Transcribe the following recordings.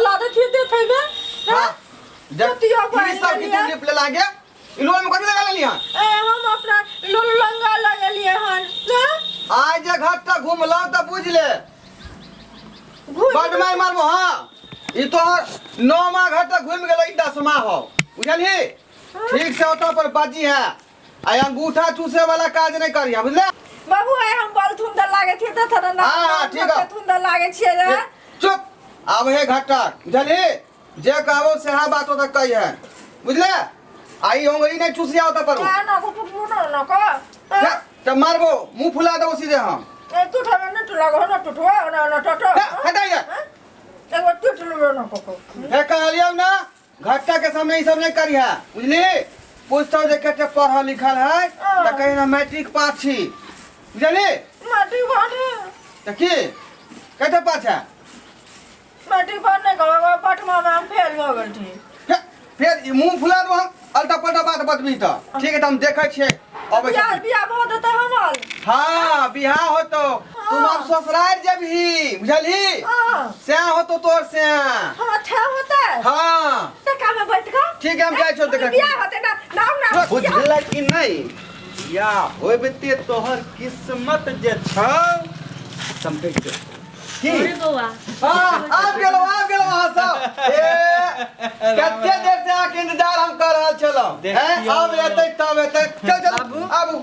लागे छियै देखै मे हाँ देख जतिया ई बान्हि सब की लेलियै। तू लिप ले लागे ई लोल में कथी लगा लेलियै ए हम अपना लोल लंगा लगेलियै हन ने आइ जे घर तक घुमलहुँ तऽ बुझि ले घुमि बड मारि मारबो हाँ ई तोहर नौमा घर तक घुमि गेलो ई दसमा हो बुझलही ठीक से ओतऽ पर बाजी है आ अंगूठा चूसे वाला काज नहीं करिया बुझले बाबू आइ हम बल थुंदर लागे छियै तऽ थोड़ा ना हाँ, हाँ, ठीक है। थुंदर लागे छियै रे चुप आब हे घट्टा बुझलही जे कहबो सेहा बात ओतऽ कही है बुझले आ ई अंगुरी नहीं चूसिया ओतऽ पर ना ना को टूटबो ना ना को हे, तऽ मारबो मुंह फुला देबो सीधे हम ए टूटबे ना टूटबो ना टूटबो ना ना टूटो हे, हटा इधर। एगो टूटबो ना को हे कहलियौ ना घट्टा के सामने ई सब नहीं करिहा बुझली पूछतो जे कते पढ़ल लिखल है तऽ कही ना मैट्रिक पास छी बुझली माटी बाने तऽ की कते पास है मैट्रिक पास नहीं करब पटमा में हम फेल भऽ गेल छी फेर ई मुंह फुला देबो हम अलटा पलटा बात बतबी तऽ ठीक है तऽ हम देखै छियै अबै बियाह छी बियाह भऽ जेतै हमर हाँ बियाह होतो तुम अब ससुराल जेबही बुझलही हाँ सैं होतो तोर सैं हाँ अच्छा होतै हाँ तऽ कामे बैठ कऽ ठीक है हम जाइ छियौ देखै बियाह होतै ना नाम ना बुझल कि नहि या होबते तोहर किस्मत जे छौ चमकैत जेतौ की अरे बौआ हाँ आबि गेलहुँ आबि गेलहुँ अहाँ सब ए कते देर से अहाँके इंतजार हम कर रहल छलहुँ हैं आब एतै तब एतै चल चल बाबू। आबू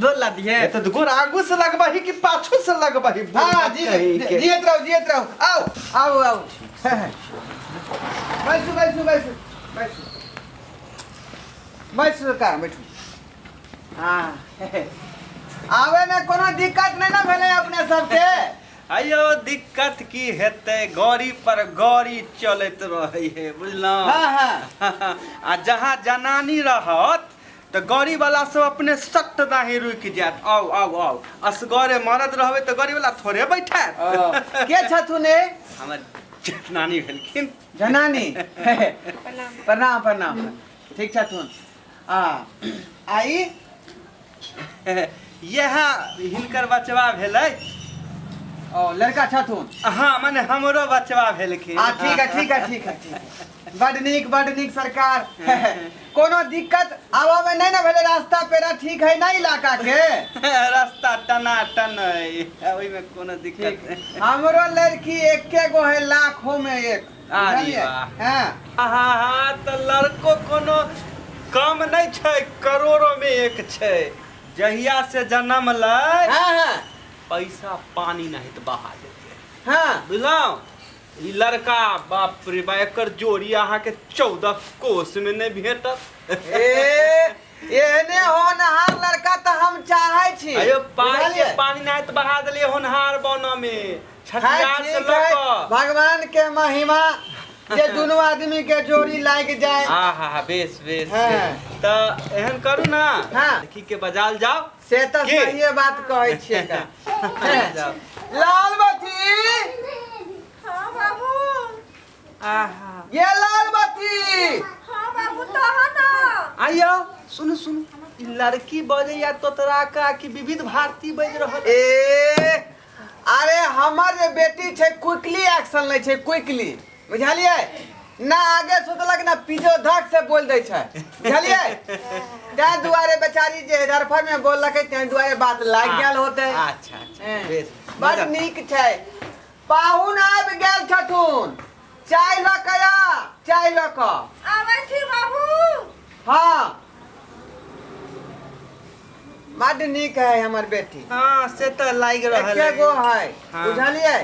गोर ला दिए ए तऽ गोर आगू से लगबही कि पाछू से लगबही हाँ जी जियत रहू जियत रहू आउ आउ आउ बैसू बैसू बैसू बैसू बैसू सरकार बैठू हाँ आवे में कोनो दिक्कत नहीं ना भेलै अपने सबके अयो दिक्कत की हेतै गौरी पर गौरी चलैत रहै है बुझलहुँ हाँ हाँ आ जहाँ जनानी रहत तऽ गौरी वाला सब अपने सट दाही रुकि जायत आउ आउ आउ असगरे मरद रहबै तऽ गौरी वाला थोड़े बैठायत के छथुन ए हमर जनानी भेलखिन जनानी प्रणाम प्रणाम ठीक छथुन आ आई इएह हिनकर बचवा भेलै ओ लड़का छथुन हाँ मने हमरो बचवा भेलखिन आ ठीक है ठीक है ठीक है ठीक है बड नीक बड नीक सरकार कोनो दिक्कत आबऽ में नहीं ना भेलै रास्ता पेरा ठीक है ना इलाका के रास्ता टनाटन अइ ओहिमे कोनो दिक्कत नहि हमरो लड़की एके गो है लाखों में एक अरे बुझलियै? वाह। हाँ हाँ हाँ तऽ लड़को कोनो कम नहि छै करोड़ो में एक छै जहिया से जन्म लै हाँ हाँ पैसा पानी नहीं तऽ बहा देतै हाँ बुझलहुँ ई लड़का बाप रे बा एकर जोड़ी अहाँके 14 कोस में नहि भेटत ए एहने होनहार लड़का तऽ हम चाहै छी अयो पाई के बुझलियै? पानी नहीं तऽ बहा देलियै होनहार बना में है, छठियार से ठीक लऽ है कऽ भगवान के महिमा जे दुनू आदमी के जोड़ी लाग जाए हाँ हाँ हाँ बेस बेस हाँ। बेस। तऽ एहन करू ना हाँ। लड़की के बजाल जाओ से तऽ के? सहिए बात कहै छियै का। जाओ। लाल बत्ती हाँ बाबू आहा ये लाल बत्ती हाँ बाबू तहन ना आइयो सुनू सुनू ई लड़की बजैया तोतरा का कि विविध भारती बज रहल ए अरे हमर जे बेटी छै क्विकली एक्शन लै छै क्विकली बुझलियै ना आगे सोचलक ना पीछे धक से बोल दै छै बुझलियै ताहि दुआरे बेचारी जे धरफड़ में बोललकै ताहि दुआरे बात लागि गेल होतै अच्छा अच्छा बेस बड नीक छै पाहुन आबि गेल छथुन चाय लऽ कऽ आ चाय लऽ कऽ आबै छी बाबू हाँ बड नीक है हमर बेटी हाँ से तऽ लागि रहल एके गो है हाँ। बुझलियै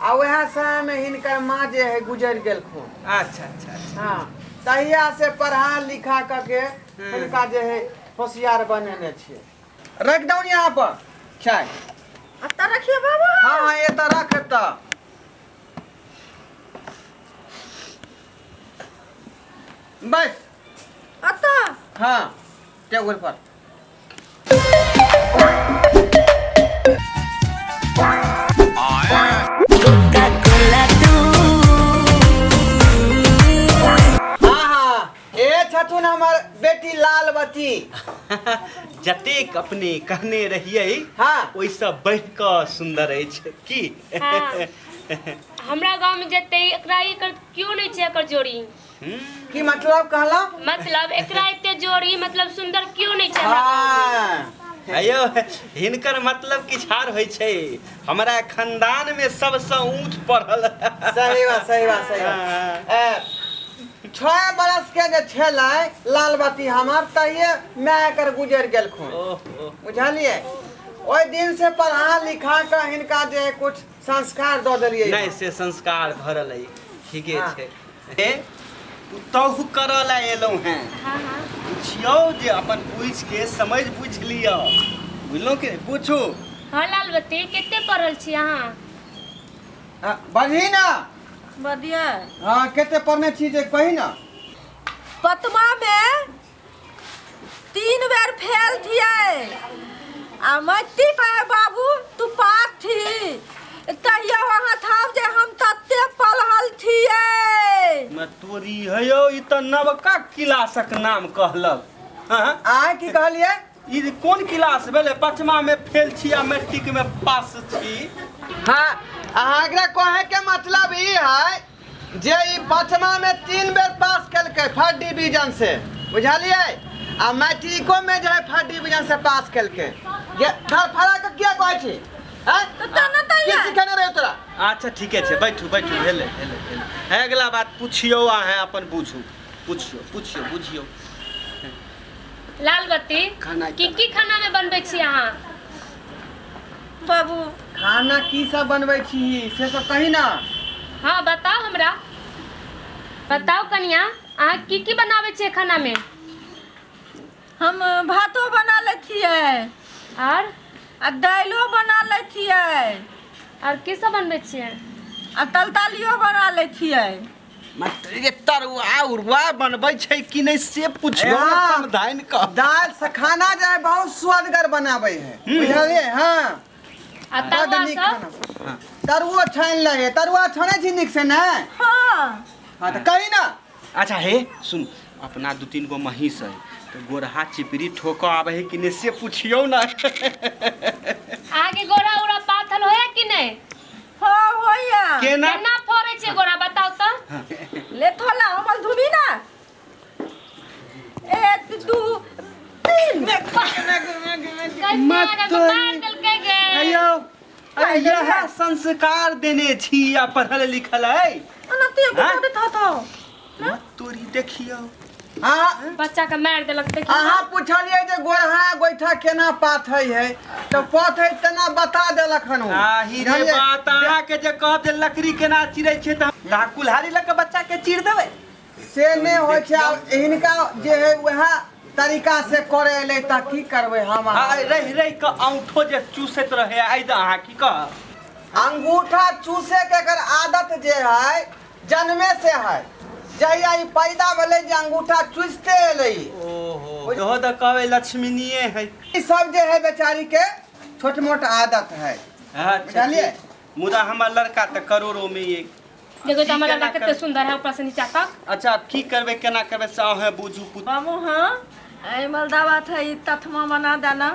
आ वएह समय में हिनकर माँ जे है गुजर गेलखुन अच्छा अच्छा अच्छा हाँ तहिया से पढ़ा लिखा करके हिनका जे है होशियार बनेने छियै रख दऊ यहाँ पर चाय एतऽ रखिए बाबू हाँ हाँ एतऽ रख एतऽ बस एतऽ हाँ टेबुल पर हाँ हाँ ए छथुन हमर बेटी लालबती जतेक अपने कहने रहियै ओहिसँ बढ़ि कऽ सुन्दर अछि की। हाँ। हमरा गाँव में जते एकरा एकर क्यों नहीं छै एकर जोड़ी। की मतलब कहला? मतलब एकरा एते जोड़ी मतलब सुंदर क्यों नहीं छै हमरा गाँव में। हाँ। अयो हिनकर मतलब किछु आर होइ छै, हमरा खानदान में सबसँ ऊँच पढ़ल। सही बात, सही बात, सही बात। 6 बरस के जे छलै लालबत्ती हमर, तहिये माय एकर गुजरि गेलखुन। ओहो। बुझलियै? ओहि दिन से पढ़ा लिखा कऽ हिनका जे कुछ संस्कार दऽ देलियै। नहि से संस्कार भरल अइ, ठीके हाँ। छै। ए पुतहु करऽ लए एलहुँ हेँ। हाँ हाँ। पुछियौ जे अपन पूछि के समझ बुझि लिअ, बुझलहुँ कि नहि? पूछू। हाँ लालबत्ती, कते पढ़ल छी अहाँ? हाँ, बजही ना। बदिया। हाँ, कते पढ़ने छी जे कही ना। पतमा में 3 बेर फेल थिए आ मट्टी कहे बाबू तू पास थी, तहियो अहाँ थाब जे हम तते पढ़ल थिए। मैं तोरी हयो, ई तऽ नवका क्लासक नाम कहलक। हाँ? अहाँ की कहलियै? ई कोन क्लास भेलै? पचमा में फेल छी आ मैट्रिक में पास छी। हाँ, अहाँ एकरा कहे के मतलब ई है जे ई पचमा में 3 बेर पास केलकै फर्स्ट डिवीजन से, बुझलियै? आ मैट्रिको में जे है फर्स्ट डिवीजन से पास केलकै। ये धरफड़ा के किया कहै छी? हैं? तऽ तेना तऽ की ये। सिखेने रहियौ तोरा? अच्छा ठीके छै, बैठू बैठू, भेलै भेलै भेलै। हे अगला बात पुछियौ, अहाँ अपन बुझू, पुछियौ पुछियौ बुझियौ। लालबत्ती, खाना की की खाना में बनबै छी अहाँ? बाबू खाना की सब बनबै छी से सब कही ना। हाँ बताओ, हमरा बताओ कनिया, अहाँ की की बनाबै छियै खाना में? हम भातो बना लै छियै। और? आ दालियो बना लै छियै। और की सब बनबै छियै? आ तलतलियो बना लै छियै। ये तरुआ उरुआ बनबै छै कि नहि से पुछियौ ने। हाँ। समधानि कऽ दाल से खाना जे है बहुत स्वादगर बनाबै है, बुझलियै? हाँ। आ बड्ड तरुआ नीक सब? खाना। तरुओ छानि लै है। तरुआ छानै छी नीक से ने? हाँ। हाँ तऽ कही ना। अच्छा हे सुन, अपना 2-3 गो महींस है तऽ गोरहा चिपरी ठोकऽ आबै है कि नहि से पुछियौ ने। अहाँके गोरा उरा पाथल होया कि नहि? हाँ होइया। केना केना फोड़ै छै गोरा बताउ तऽ? ले थोला हमर धुबी ना। 1 2 3। मार देलकै गे। अयो, अरे यह संस्कार देने छी आ पढ़ल लिखल है। ओना तू हाँ? एगो था था। तोरी देखियौ। अहाँ बच्चा के मारि देलक देखियौ। अहाँ पुछलियै जे गोरहा गोइठा केना पाथै है, तऽ पाथै तेना बता देलक हन ओ। आही रे बुझलियै? बात, अहाँके जे कहब जे लकड़ी केना चिरै छै तऽ हम कुल्हाड़ी लऽ कऽ बच्चा के चीर देबै से नहि होइ छै। आब हिनका जे है वएह तरीका से करे एलै तऽ की करबै हम? आ रहि रहि कऽ औंठो जे चूसैत रहै आइ तऽ अहाँ की कहब? अंगूठा चूसे के एकर आदत जे है जन्मे से है, जहिया ई पैदा भेलै जे अंगूठा चूसते एलै ई। ओहो, इहो तऽ कहबै लक्ष्मीनिये है। ई सब जे है बेचारी के छोट मोट आदत है। अच्छा, बुझलियै? ठीक। मुदा हमर लड़का तऽ करोड़ो में एक। देखो तो की हमारा केना लड़का कर- कते सुंदर है ऊपर से नीचा तक। अच्छा आब की करबै केना करबै से अहें बुझू पुत। बाबू हाँ, एहि मलदावा था ई तथमा बना देना।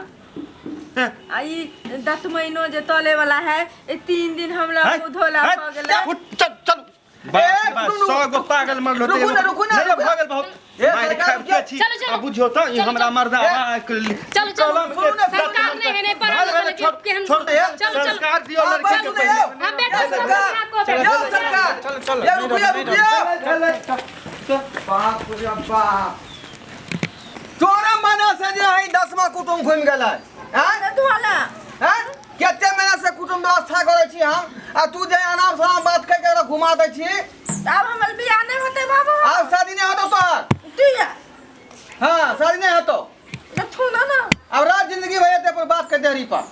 आ ई दतमैनो जे तले वाला है, ई 3 दिन हमरा है, मुँह धोला है, भऽ गेलै। उठ, चल चल। ए, रुकू, रुकू। 100 गो पागल मरलो रुकू ना, रुकू ना, नहीं, रुकू भऽ गेल बहुत। ए, मारि सरकार, खायब के छी? चलो, चलो। आ बुझियौ तऽ ई चलो, हमरा चलो। मर्दा ए, चलो, चलो। कलम के सुनू ना, संस्कार नहीं है, नहीं पढ़ल भले, लिखल छोड़, केहन छोड़ दे। चलो, चलो। संस्कार दियौ हाँ, लड़की के सुनू, पहिले। यौ। हम बेटा यौ, सब सरकार। बियाह कऽ देबै। यौ, सरकार। चलो, चलो। यौ, रुकियौ, रुकियौ। बाप रे बाप, तोरा मना से जे है 10वां कुटुम घुमि गेलै। हैं? धोला। हैं? कते महीना से कुटुम व्यवस्था करै छी हम, आ तू जे अनाप शनाप बात कहि के घुमा दै छी। आब हमर बियाह नहि होतै बाबू। आब शादी नहि होतौ तोहर। किया? हाँ, शादी नहि होतौ। तऽ छू ना ना। आब रात जिंदगी भऽ जेतै अपन बाप के देहरी पर।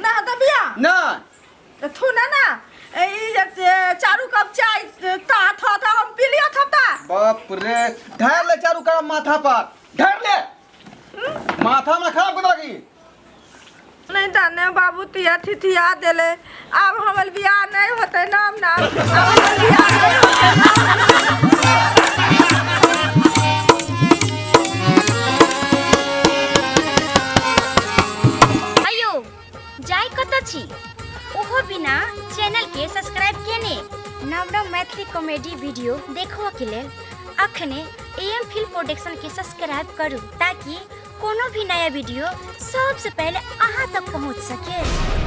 ना होतै बियाह? नहि। तऽ थू ना ना, ई जे चारू कप चाय ता था था हम पी लियो थपता। बाप रे, ढार ले चारू कप माथा पर, ढार ले। माथा में खराब कर लगी। नहीं जाने बाबू तिया थिथिया देले, आब हमर बियाह नहीं होतै नाम नाम। आब हमर बियाह नहीं होतै नाम नाम। के सब्सक्राइब केने नव नव मैथिली कॉमेडी वीडियो देखबऽ के लेल अखने ए एम फिल्म प्रोडक्शन के सब्सक्राइब करू ताकि कोनो भी नया वीडियो सबसे पहले अहाँ तक पहुँच सके।